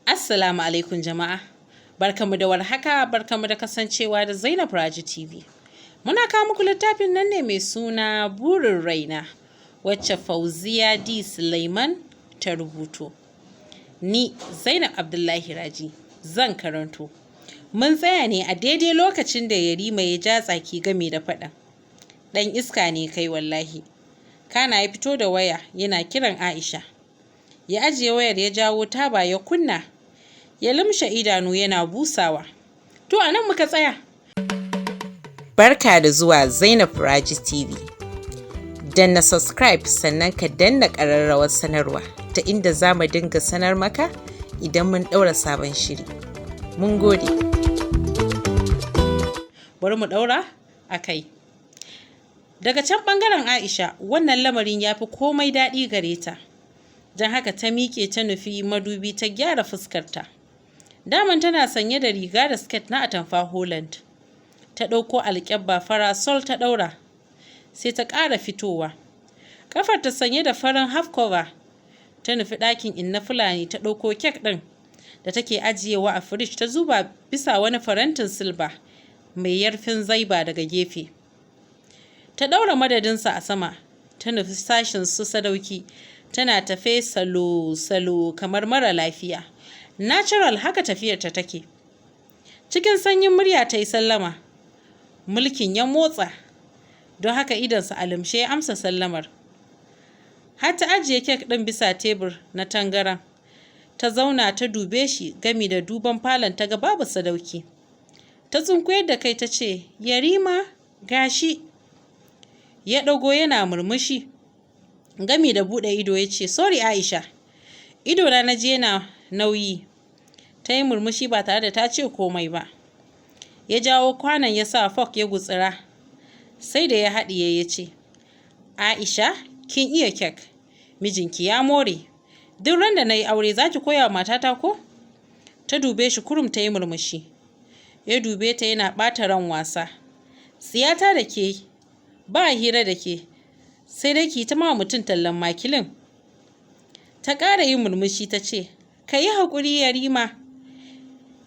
Assalamu alaikum jama'a. Barkamu da warhaka, barkamu da kasancewa da Zainab Raji TV. Muna kawo muku littafin nan ne mai suna Burin Raina, wacce Fauziya D. Suleiman ta rubuto. Ni Zainab Abdullahi Raji zan karanto. Mun tsaya ne a daidai lokacin da Yarima ya ja tsaki game da faɗin: "Ɗan iska ne kai wallahi." Kana ya fito da waya yana kiran Aisha. Ya ajiye wayar, ya jawo taba ya kunna. Ya lumshe idanu yana busawa. To, a nan muka tsaya. Barka da zuwa Zainab Raji TV. Danna subscribe, sannan ka danna ƙararrawar sanarwa ta inda za mu dinga sanar maka idan mun ɗaura sabon shiri. Mun gode. Bari mu ɗaura a kai. Daga can ɓangaren Aisha, wannan lamarin ya fi komai daɗi gare ta. Don haka ta miƙe ta nufi madubi ta gyara fuskarta. Daman tana sanye da riga da siket na atamfa Holland. Ta ɗauko alƙyabba fara sol ta ɗaura. Sai ta ƙara fitowa. Ƙafar ta sanye da farin half cover. Ta nufi ɗakin Inna Fulani, ta ɗauko kek ɗin da take ajiyewa a firij, ta zuba bisa wani farantin silba mai yarfin zaiba daga gefe. Ta ɗaura madadinsa a sama, ta nufi sashin su Sadauki, tana tafe salo-salo kamar mara lafiya. Natural haka tafiyarta take. Cikin sanyin murya ta yi sallama. Mulkin ya motsa, don haka idonsa a lumshe ya amsa sallamar. Har ta ajiye kek ɗin bisa tebur na tangaran. Ta zauna ta dube shi gami da duban falon, ta ga babu Sadauki. Ta sunkuyar da kai ta ce, "Yarima, gashi." Ya ɗago yana murmushi. Gami da buɗe ido ya ce, "Sorry Aisha, idona na ji yana nauyi." Ta yi murmushi ba tare da ta ce komai ba. Ya jawo kwanon, ya sa fork ya gutsira. Sai da ya haɗiye ya ce, "Aisha, kin iya kek. Mijinki ya more. Duk ran da na yi aure za ki koya wa matata ko?" Ta dube shi kurum ta yi murmushi. Ya dube ta yana ɓata ran wasa. "Tsiyata da ke, ba hira da ke, sai dai ki ta ma mutum tallan makilin." Ta ƙara yin murmushi ta ce, "Ka yi haƙuri, Yarima."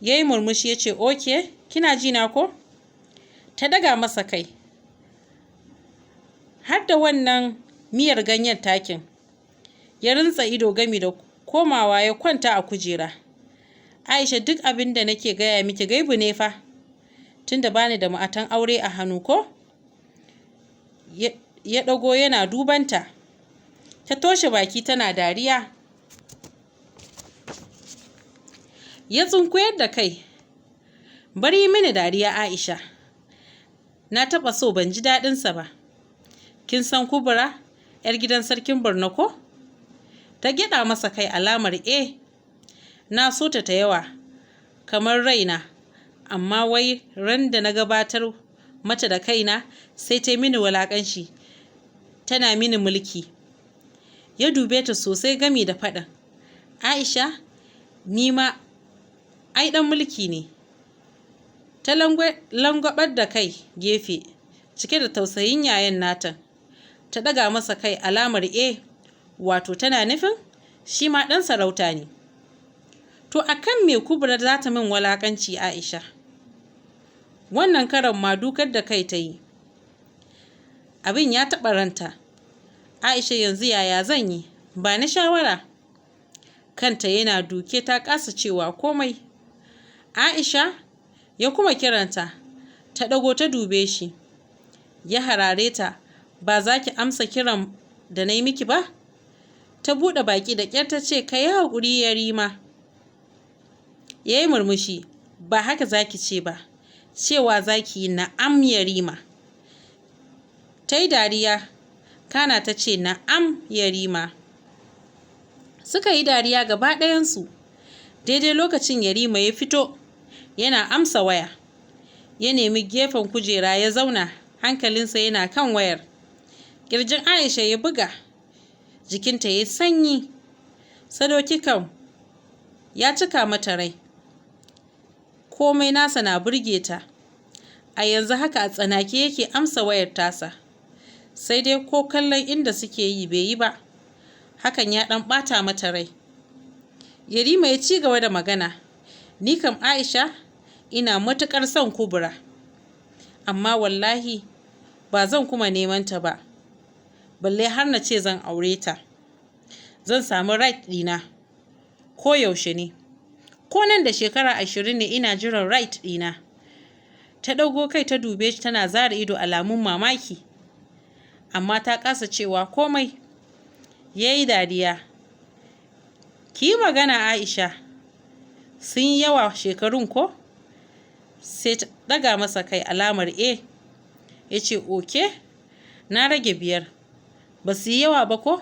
Ya yi murmushi ya ce, "Okay, kina ji na ko?" Ta daga masa kai. "Har da wannan miyar ganyen takin." Ya rintsa ido gami da komawa ya kwanta a kujera. "Aisha, duk abin da nake gaya miki gaibu ne fa. Tunda bani da matan aure a hannu ko?" Ya ɗago yana dubanta. Ta toshe baki tana dariya. Ya tsunkuyar da kai. "Bari mini dariya, Aisha. Na taɓa so, ban ji daɗinsa ba. Kin san Kubura, 'yar gidan sarkin Borno ko?" Ta gyaɗa masa kai alamar e. "Na so ta ta yawa kamar raina, amma wai ran da na gabatar mata da kaina sai ta yi mini wulaƙanci, tana mini mulki." Ya dube ta sosai gami da faɗin, "Aisha, ni ma ai ɗan mulki ne." Ta langwabar da kai gefe, cike da tausayin yayan nata. Ta ɗaga masa kai alamar e, wato tana nufin shi ma ɗan sarauta ne. "To a kan me Kubura za ta min wulaƙanci, Aisha?" Wannan karon ma dukar da kai ta yi. Abin ya taɓa ranta. "Aisha, yanzu yaya zan yi? Ba ni shawara." Kanta yana duke, ta kasa cewa komai. "Aisha," ya kuma kiranta. Ta ɗago ta dube shi. Ya harare ta, "Ba za ki amsa kiran da na yi miki ba?" Ta buɗe baki da ƙyar ta ce, "Ka yi haƙuri, Yarima." Ya yi murmushi. "Ba haka za ki ce ba. Cewa za ki yi, 'Na'am, Yarima.'" Ta yi dariya. Kana ta ce, "Na'am, Yarima." Suka yi dariya gaba ɗayansu. Daidai lokacin Yarima ya fito yana amsa waya. Ya nemi gefen kujera ya zauna, hankalinsa yana kan wayar. Ƙirjin Aisha ya buga. Jikinta ya sanyi. Sadauki kam ya cika mata rai. Komai nasa na burge ta. A yanzu haka a tsanake yake amsa wayar tasa. Sai dai ko kallon inda suke yi bai yi ba. Hakan ya ɗan ɓata mata rai. Yarima ya ci gaba da magana. Ni kam Aisha ina matuƙar son Kubura, amma wallahi ba zan kuma neman ta ba, balle har na ce zan aure ta. Zan samu right ɗina ko yaushe ne, ko nan da shekara 20 ne ina jiran right ɗina. Ta ɗago kai ta dube shi tana zara ido alamun mamaki, amma ta kasa cewa komai. Ya yi dariya. Ki yi magana Aisha, sun yi yawa shekarun ko? Sai ta ɗaga masa kai alamar e. Ya ce okay, na rage 5, ba su yi yawa ba ko?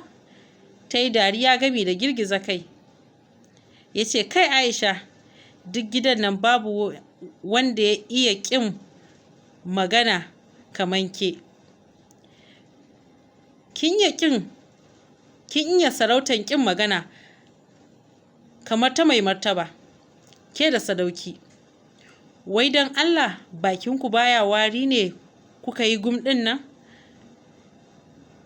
Ta yi dariya gami da girgiza kai. Ya ce kai Aisha, duk gidan nan babu wanda ya iya ƙin magana kaman ke. Kin iya sarautan ƙin magana kamar ta mai martaba, ke da Sadauki. Wai don Allah bakinku baya wari ne kuka yi gum ɗin nan?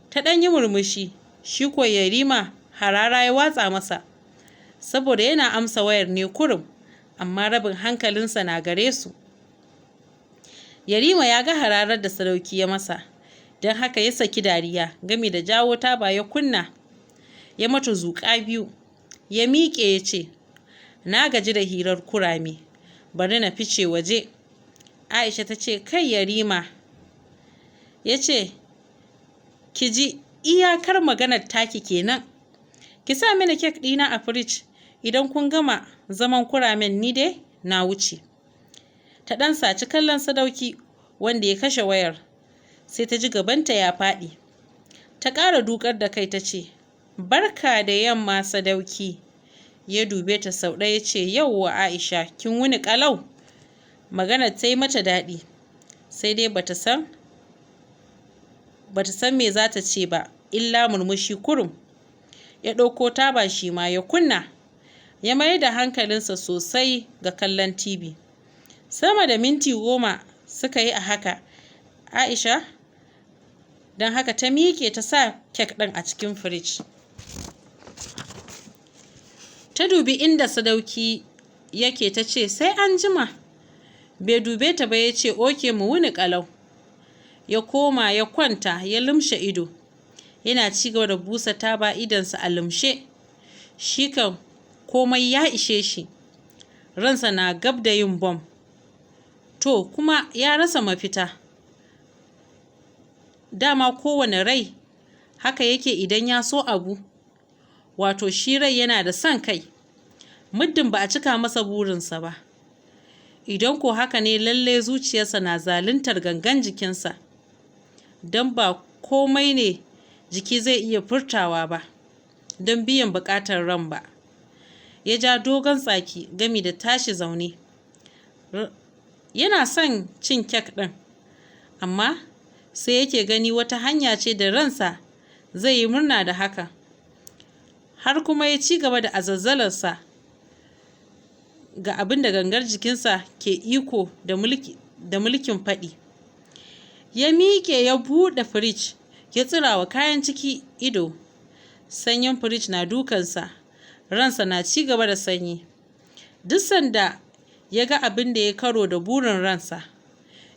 Ta ɗan yi murmushi, shi ko Yarima harara ya watsa masa, saboda yana amsa wayar ne kurum, amma rabin hankalinsa na gare su. Yarima ya ga hararar da Sadauki ya masa, don haka ya saki dariya gami da jawo taba ya kunna, ya mata zuƙa 2, ya miƙe ya ce, na gaji da hirar kurame, bari na fice waje. Aisha ta ce kai Yarima. Ya ce ki ji iyakar maganar taki kenan. Ki sa mini kek ɗina a firij idan kun gama zaman kuramen, ni dai na wuce. Ta ɗan saci kallon Sadauki wanda ya kashe wayar, sai ta ji gabanta ya faɗi. Ta ƙara dukar da kai ta ce barka da yamma Sadauki. Ya dube ta sau ɗaya ya ce yauwa Aisha, kin wuni ƙalau? Maganar ta yi mata daɗi, sai dai bata san me za ta ce ba, illa murmushi kurum. Ya ɗauko taba shi ma ya kunna, ya mayar da hankalinsa sosai ga kallon TV. Sama da minti 10 suka yi a haka. Aisha don haka ta miƙe ta sa kek ɗin a cikin firij. Ta dubi inda Sadauki yake ta ce sai an jima. Bai dube ta ba ya ce oke mu wuni ƙalau. Ya koma ya kwanta ya lumshe ido, yana ci gaba da busa taba idonsa a lumshe. Shi kan komai ya ishe shi, ransa na gab da yin bom. To kuma ya rasa mafita. Dama kowane rai haka yake idan ya so abu, wato shi rai yana da son kai, muddin ba a cika masa burinsa ba. Idan ko haka ne lalle zuciyarsa na zaluntar gangan jikinsa, don ba komai ne jiki zai iya furtawa ba don biyan buƙatar ran ba. Ya ja dogon tsaki gami da tashi zaune. Yana son cin kek ɗin, amma sai yake gani wata hanya ce da ransa zai yi murna da haka. Har kuma ya ci gaba da azazzalarsa ga abin da gangar jikinsa ke iko da mulkin faɗi. Ya miƙe ya buɗe firij, ya tsira wa kayan ciki ido. Sanyin firij na dukansa, ransa na ci gaba da sanyi. Duk sanda ya ga abin da ya karo da burin ransa,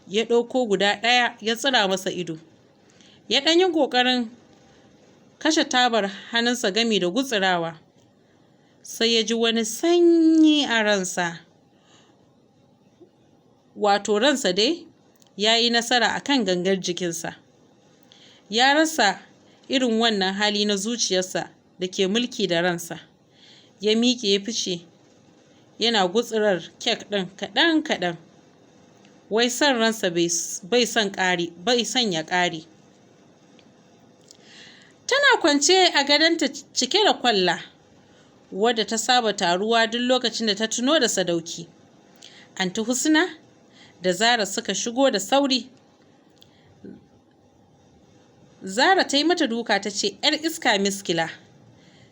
ya ɗauko guda ɗaya ya tsira masa ido. Ya ɗan yi ƙoƙarin kashe tabar hannunsa gami da gutsirawa, sai ya ji wani sanyi a ransa. Wato ransa dai ya yi nasara a kan gangar jikinsa. Ya rasa irin wannan hali na zuciyarsa da ke mulki da ransa. Ya miƙe ya fice, yana gutsurar kek ɗin kaɗan-kaɗan. Wai son ransa bai son ya ƙare. Tana kwance a gadonta cike da kwalla, wadda ta saba taruwa duk lokacin da ta tuno da Sadauki. Anti Husna da Zara suka shigo da sauri. Zara ta yi mata duka ta ce ‘yar iska miskila,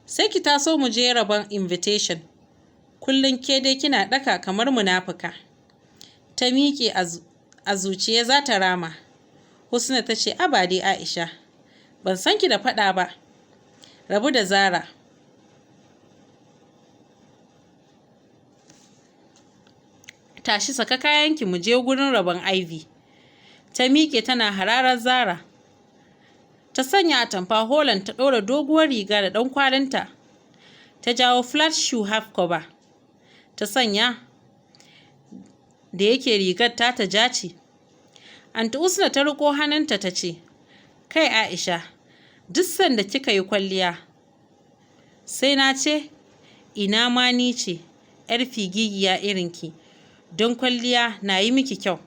sai ki taso mu je rabon invitation. Kullum ke dai kina ɗaka kamar munafuka. Ta miƙe a zuciya za ta rama. Husna ta ce aba dai Aisha, ban san ki da faɗa ba. Rabu da Zara. Tashi saka kayanki mu je gurin rabon IV. Ta miƙe tana hararar Zara. Ta sanya atamfa Holland, ta ɗora doguwar riga da ɗan kwalinta. Ta jawo flat shoe half cover. Ta sanya, da yake rigar ta ta ja ce. Anti Usna ta riƙo hannunta ta ce, "Kai Aisha, duk sanda kika yi kwalliya sai na ce ina ma ni ce 'yar figigiya irinki, don kwalliya na yi miki kyau."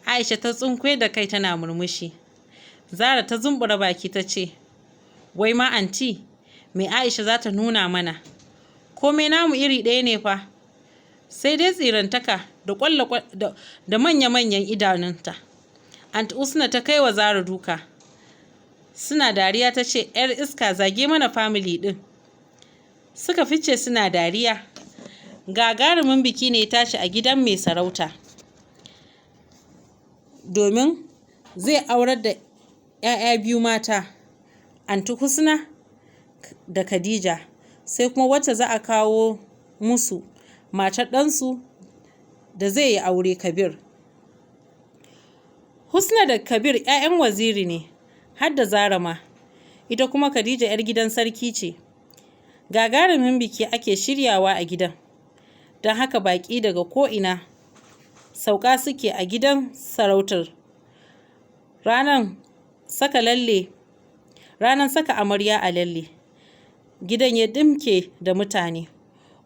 Aisha ta tsunkwe da kai tana murmushi. Zara ta zumbura baki ta ce, "Wai ma anti, me Aisha za ta nuna mana? Komai namu iri ɗaya ne fa. Sai dai tsirantaka da ƙwalla da manya-manyan idanunta." Anti Usna ta kai wa Zara duka. Suna dariya ta ce, "'Yar iska, zage mana family ɗin." Suka fice suna dariya. Gagarumin biki ne ya tashi a gidan mai sarauta. Domin zai aurar da 'ya'ya biyu mata, Anti Husna da Khadija, sai kuma wacce za a kawo musu, matar ɗansu da zai yi aure, Kabir. Husna da Kabir 'ya'yan waziri ne, har da Zara ma. Ita kuma Khadija 'yar gidan sarki ce. Gagarumin biki ake shiryawa a gidan. Don haka baƙi daga ko'ina sauka suke a gidan sarautar. Ranar saka amarya a lalle, gidan ya ɗimke da mutane.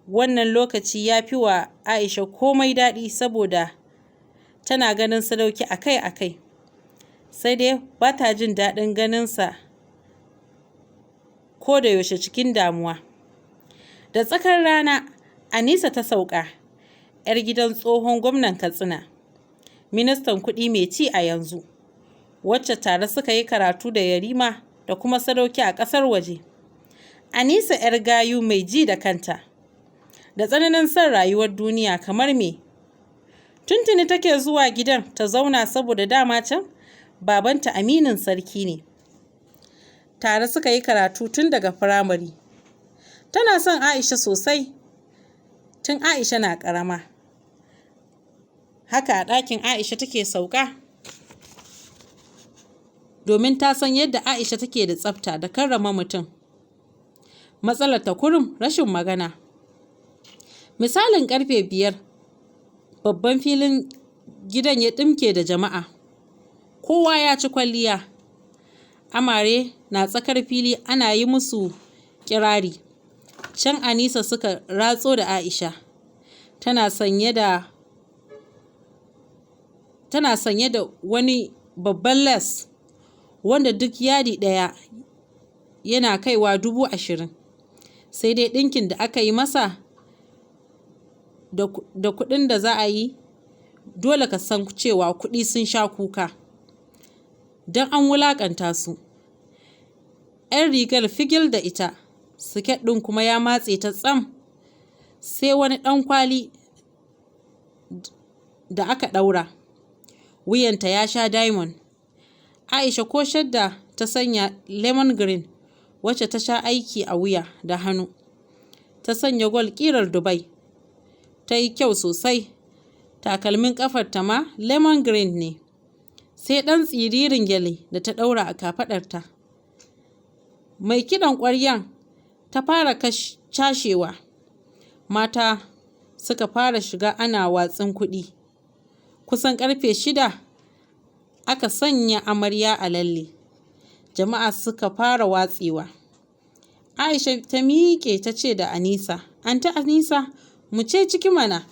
Wannan lokaci ya fi wa Aisha komai daɗi saboda tana ganin Sadauki akai-akai. Sai dai ba ta jin daɗin ganinsa ko da yaushe cikin damuwa. Da tsakar rana, Anisa ta sauka, 'yar gidan tsohon gwamnan Katsina, ministan kuɗi mai ci a yanzu, wacce tare suka yi karatu da Yarima da kuma Sadauki a ƙasar waje. Anisa 'yar gayu mai ji da kanta, da tsananin son rayuwar duniya kamar me. Tuntuni take zuwa gidan ta zauna saboda dama can babanta aminin sarki ne. Tare suka yi karatu tun daga firamare. Tana son Aisha sosai tun Aisha na ƙarama. Haka a ɗakin Aisha take sauka, domin ta san yadda Aisha take da tsafta da karrama mutum. Matsalar ta kurum rashin magana. Misalin karfe 5, babban filin gidan ya ɗimke da jama'a. Kowa ya ci kwalliya. Amare na tsakar fili ana yi musu kirari. Can Anisa suka ratso da Aisha. Tana sanye da wani babban lace wanda duk yadi ɗaya yana kaiwa 20,000. Sai dai ɗinkin da aka yi masa da kuɗin da za a yi, dole ka san cewa kuɗi sun sha kuka. Don an wulaƙanta su. 'Yar rigar figil da ita, siket ɗin kuma ya matse ta tsam. Sai wani ɗan kwali da aka ɗaura. Wuyanta ya sha diamond. Aisha ko shadda ta sanya lemon green wacce ta sha aiki a wuya da hannu. Ta sanya gold ƙirar Dubai. Ta yi kyau sosai. Takalmin ƙafarta ma lemon green ne. Sai ɗan tsiririn gyale da ta ɗaura a kafaɗarta. Mai kiɗan ƙwaryan ta fara cashewa. Mata suka fara shiga ana watsin kuɗi. Kusan karfe 6 aka sanya amarya a lalle. Jama'a suka fara watsewa. Aisha ta miƙe ta ce da Anisa, "Anti Anisa, mu ce ciki mana."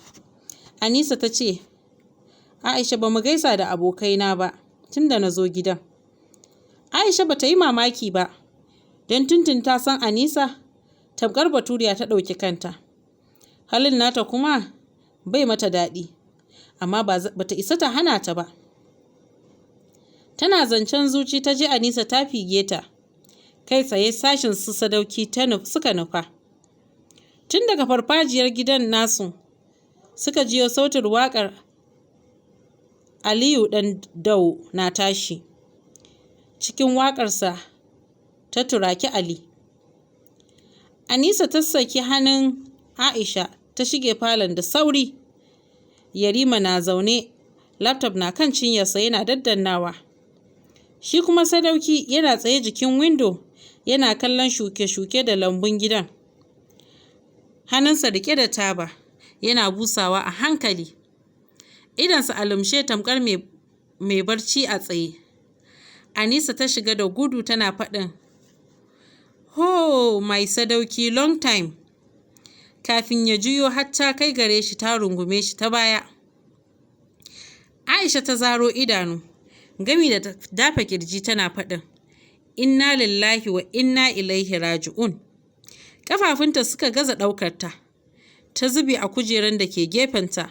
Anisa ta ce, "Aisha, ba mu gaisa da abokaina ba tun da na zo gidan." Aisha ba ta yi mamaki ba, don tuntun ta san Anisa tamkar baturiya ta ɗauki kanta. Halin nata kuma bai mata daɗi, amma ba ta isa ta hana ta ba. Tana zancen zuci ta ji Anisa ta fige ta. Kai tsaye sashin su Sadauki suka nufa. Tun daga farfajiyar gidan nasu suka jiyo sautin waƙar Aliyu Ɗan Dawo na tashi. Cikin waƙarsa ta Turaki Ali. Anisa ta saki hannun Aisha ta shige falon da sauri. Yarima na zaune, laptop na kan cinyarsa yana daddannawa. Shi kuma Sadauki yana tsaye jikin windo yana kallon shuke-shuke da lambun gidan. Hannunsa riƙe da taba, yana busawa a hankali. Idonsa a lumshe tamkar mai barci a tsaye. Anisa ta shiga da gudu tana faɗin, "Oh my Sadauki, long time." Kafin ya juyo har ta kai gare shi ta rungume shi ta baya. Aisha ta zaro idanu, gami da dafa kirji tana faɗin, "Inna lillahi wa inna ilaihi raji'un." Ƙafafunta suka gaza ɗaukarta, ta zube a kujeran da ke gefenta.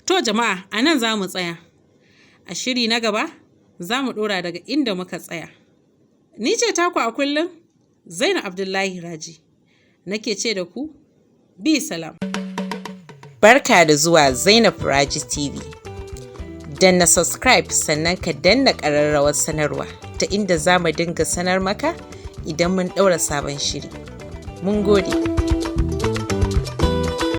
To jama'a, a nan za mu tsaya. A shiri na gaba, za mu ɗora daga inda muka tsaya. Ni ce taku a kullum, Zainab Abdullahi Raji. Nake ce da ku, bi salam. Barka da zuwa Zainab Raji TV. Danna subscribe sannan ka danna ƙararrawar sanarwa ta inda za mu dinga sanar maka idan mun ɗaura sabon shiri. Mun gode.